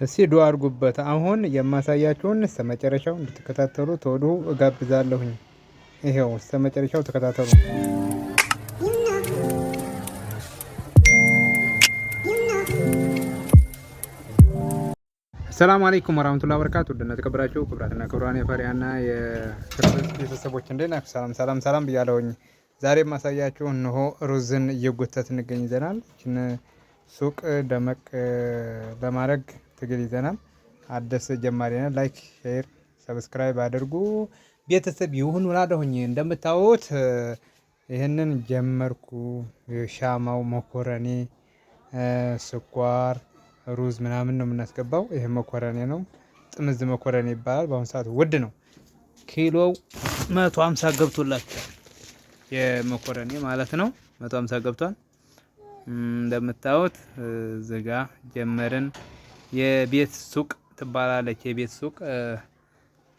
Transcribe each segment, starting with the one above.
እስቲ ዱአ አድርጉበት። አሁን የማሳያችሁን እስከ መጨረሻው እንድትከታተሉ ተወዱ እጋብዛለሁኝ። ይሄው እስከ መጨረሻው ተከታተሉ። ሰላም አለይኩም ወራህመቱላሂ ወበረካቱ። ውድና የተከበራችሁ ክቡራትና ክቡራን የፈሪያና የክርስቶስ ቤተሰቦች እንዴት ናችሁ? ሰላም ሰላም ሰላም ብያለሁኝ። ዛሬ የማሳያችሁ እነሆ ሩዝን እየጎተትን እንገኝ ይዘናል። ይችን ሱቅ ደመቅ ለማድረግ ትግል ይዘናል። አዲስ ጀማሪ ነን። Like፣ share፣ subscribe አድርጉ ቤተሰብ ይሁን እላለሁኝ። እንደምታዩት ይህንን ጀመርኩ። ሻማው፣ መኮረኒ፣ ስኳር፣ ሩዝ ምናምን ነው የምናስገባው። ይህ መኮረኒ ነው፣ ጥምዝ መኮረኒ ይባላል። በአሁኑ ሰዓት ውድ ነው። ኪሎው 150 ገብቶላችኋል። የመኮረኒ ማለት ነው 150 ገብቷል። እንደምታዩት ዝጋ ጀመርን። የቤት ሱቅ ትባላለች። የቤት ሱቅ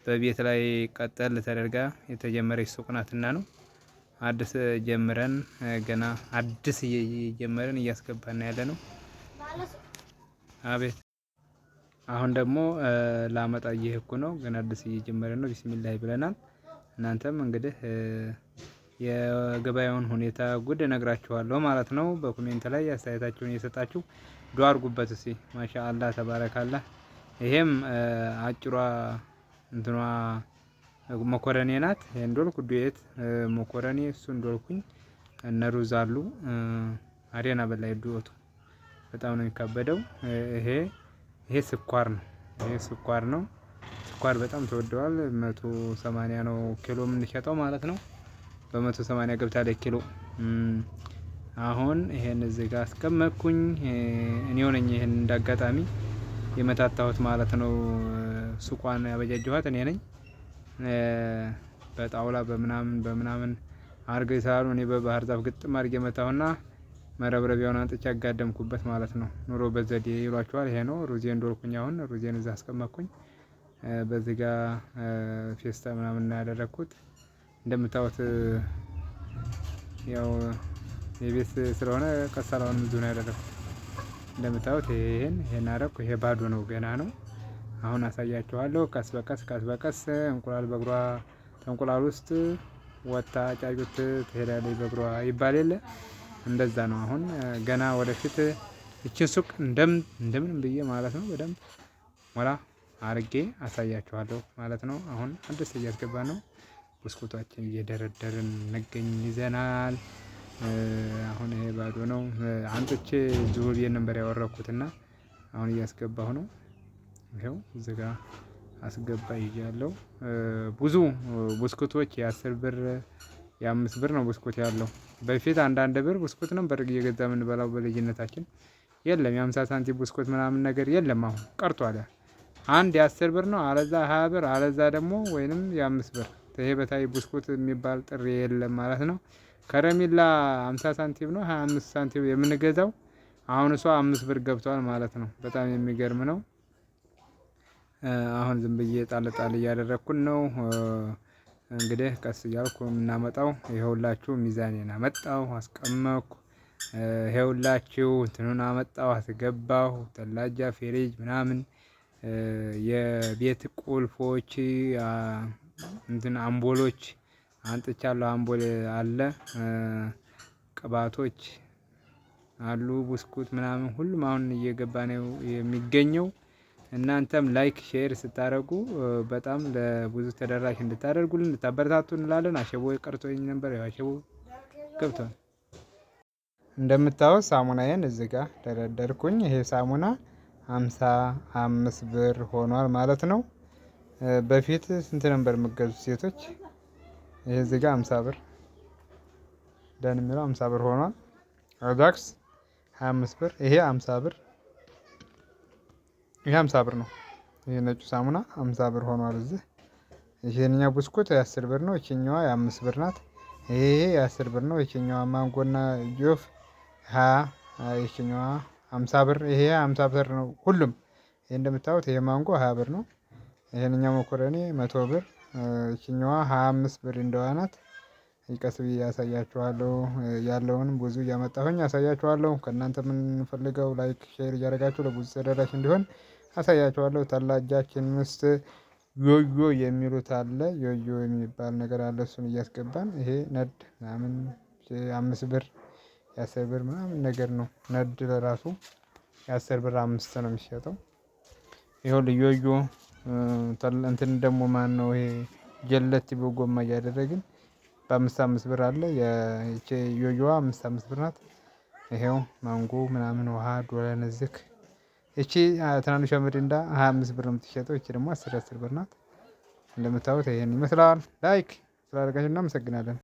በቤት ላይ ቀጠል ተደርጋ የተጀመረች ሱቅ ናትና ነው። አዲስ ጀምረን ገና አዲስ እየጀመረን እያስገባን ያለ ነው። አቤት አሁን ደግሞ ላመጣ እየሄድኩ ነው። ገና አዲስ እየጀመረ ነው። ቢስሚላህ ብለናል። እናንተም እንግዲህ የገበያውን ሁኔታ ጉድ እነግራችኋለሁ ማለት ነው። በ comment ላይ አስተያየታችሁን እየሰጣችሁ ዱአ አድርጉበት። እስኪ ማሻአላህ ተባረካላህ። ይሄም አጭሯ እንትኗ መኮረኔ ናት። እንዶልኩ ዱኤት መኮረኔ እሱ እንዶልኩኝ እነ ሩዝ አሉ። አሬና በላይ ዱኤቱ በጣም ነው የሚካበደው። ይሄ ስኳር ነው። ይሄ ስኳር ነው። ስኳር በጣም ተወደዋል። 180 ነው ኪሎ የምንሸጠው ማለት ነው። በ180 ገብታለች ኪሎ። አሁን ይሄን እዚህ ጋር አስቀመጥኩኝ። እኔው ነኝ ይሄን እንዳጋጣሚ የመታታሁት ማለት ነው። ሱቋን ያበጃጀኋት እኔ ነኝ። በጣውላ በምናምን በምናምን አድርገው ይሰራሉ። እኔ በባህር ዛፍ ግጥም አድርጌ መታሁና መረብረቢያውን አንጥቼ ያጋደምኩበት ማለት ነው። ኑሮ በዘዴ ይሏቸዋል። ይሄ ነው ሩዜን ዶልኩኝ። አሁን ሩዜን እዛ አስቀመጥኩኝ። በዚህ ጋር ፌስታ ምናምን ያደረግኩት እንደምታዩት ያው የቤት ስለሆነ ቀሳላውን ብዙ ነው ያደረኩት። እንደምታዩት ይሄን ይሄን አደረኩ። ይሄ ባዶ ነው ገና ነው። አሁን አሳያችኋለሁ። ቀስ በቀስ ቀስ በቀስ እንቁላል በእግሯ ተንቁላል ውስጥ ወጣ ጫጩት ትሄዳለች በእግሯ ይባል የለ እንደዛ ነው። አሁን ገና ወደፊት እችን ሱቅ እንደምንም ብዬ ማለት ነው በደንብ ሞላ አርጌ አሳያችኋለሁ ማለት ነው። አሁን አዲስ እያስገባ ነው። ብስኩታችን እየደረደርን እንገኝ ይዘናል። አሁን ይሄ ባዶ ነው። አንጥቼ እዚሁ ቤት ነበር ያወረኩትና አሁን እያስገባሁ ነው። ይኸው እዚህ ጋ አስገባ ይዣለሁ። ብዙ ብስኩቶች የ10 ብር የ5 ብር ነው ብስኩት ያለው። በፊት አንዳንድ ብር ብስኩት ነበር እየገዛ የምንበላው በልጅነታችን። የለም የ50 ሳንቲም ብስኩት ምናምን ነገር የለም፣ አሁን ቀርቷል። አንድ የ10 ብር ነው፣ አለዛ 20 ብር፣ አለዛ ደግሞ ወይንም የ5 ብር። ይሄ በታይ ብስኩት የሚባል ጥሪ የለም ማለት ነው። ከረሜላ 50 ሳንቲም ነው 25 ሳንቲም የምንገዛው አሁን እሷ 5 ብር ገብቷል ማለት ነው። በጣም የሚገርም ነው። አሁን ዝም ብዬ ጣል ጣል እያደረግኩን ነው። እንግዲህ ቀስ እያልኩ የምናመጣው ይኸውላችሁ፣ ሚዛኔን አመጣው አስቀመጥኩ። ይኸውላችሁ እንትኑን አመጣው አስገባሁ። ተላጃ ፍሪጅ ምናምን የቤት ቁልፎች እንትን አምቦሎች አንጥቻለሁ። አምቦል አለ፣ ቅባቶች አሉ፣ ብስኩት ምናምን ሁሉም አሁን እየገባ ነው የሚገኘው። እናንተም like share ስታደርጉ በጣም ለብዙ ተደራሽ እንድታደርጉልን እንድታበረታቱ እንላለን። አሸቦ ቀርቶኝ ነበር፣ ያው አሸቦ ገብቷል። እንደምታዩት ሳሙናዬን እዚህ ጋር ደረደርኩኝ። ይሄ ሳሙና 55 ብር ሆኗል ማለት ነው። በፊት ስንት ነበር የምገዙት ሴቶች? ይሄ እዚህ ጋር 50 ብር ደን የሚለው 50 ብር ሆኗል። አጃክስ 25 ብር፣ ይሄ 50 ብር፣ ይሄ 50 ብር ነው። ይሄ ነጩ ሳሙና 50 ብር ሆኗል። እዚህ ይሄንኛው ብስኩት የ10 ብር ነው። ይችኛዋ የ5 ብር ናት። ይሄ የ10 ብር ነው። ይችኛዋ ማንጎና ጆፍ 20፣ ይችኛዋ 50 ብር፣ ይሄ 50 ብር ነው። ሁሉም ይሄ እንደምታዩት ይሄ ማንጎ 20 ብር ነው። ይሄንኛው መኮረኒ 100 ብር፣ ይችኛዋ 25 ብር እንደዋ ናት። ቀስ ብዬ ያሳያችኋለሁ። ያለውን ብዙ እያመጣሁኝ ያሳያችኋለሁ። ከእናንተ የምንፈልገው like share እያደረጋችሁ ለብዙ ተደራሽ እንዲሆን አሳያችኋለሁ። ተላጃችን ውስጥ ዮዮ የሚሉት አለ። ዮዮ የሚባል ነገር አለ። እሱን እያስገባን ይሄ ነድ ምናምን 5 ብር፣ የ10 ብር ምናምን ነገር ነው። ነድ ለራሱ የ10 ብር 5 ነው የሚሸጠው። ይኸው ዮዮ እንትን ደግሞ ማን ነው ይሄ ጀለቲ በጎማ እያደረግን በአምስት አምስት ብር አለ። ዮዮዋ አምስት አምስት ብር ናት። ይሄው ማንጎ ምናምን ውሃ ዶላ ነዝክ። እቺ ትናንሿ ሚሪንዳ 25 ብር ነው የምትሸጠው። እቺ ደግሞ 10 10 ብር ናት። እንደምታዩት ይሄን ይመስላል። Like ስላደረጋችሁ እናመሰግናለን።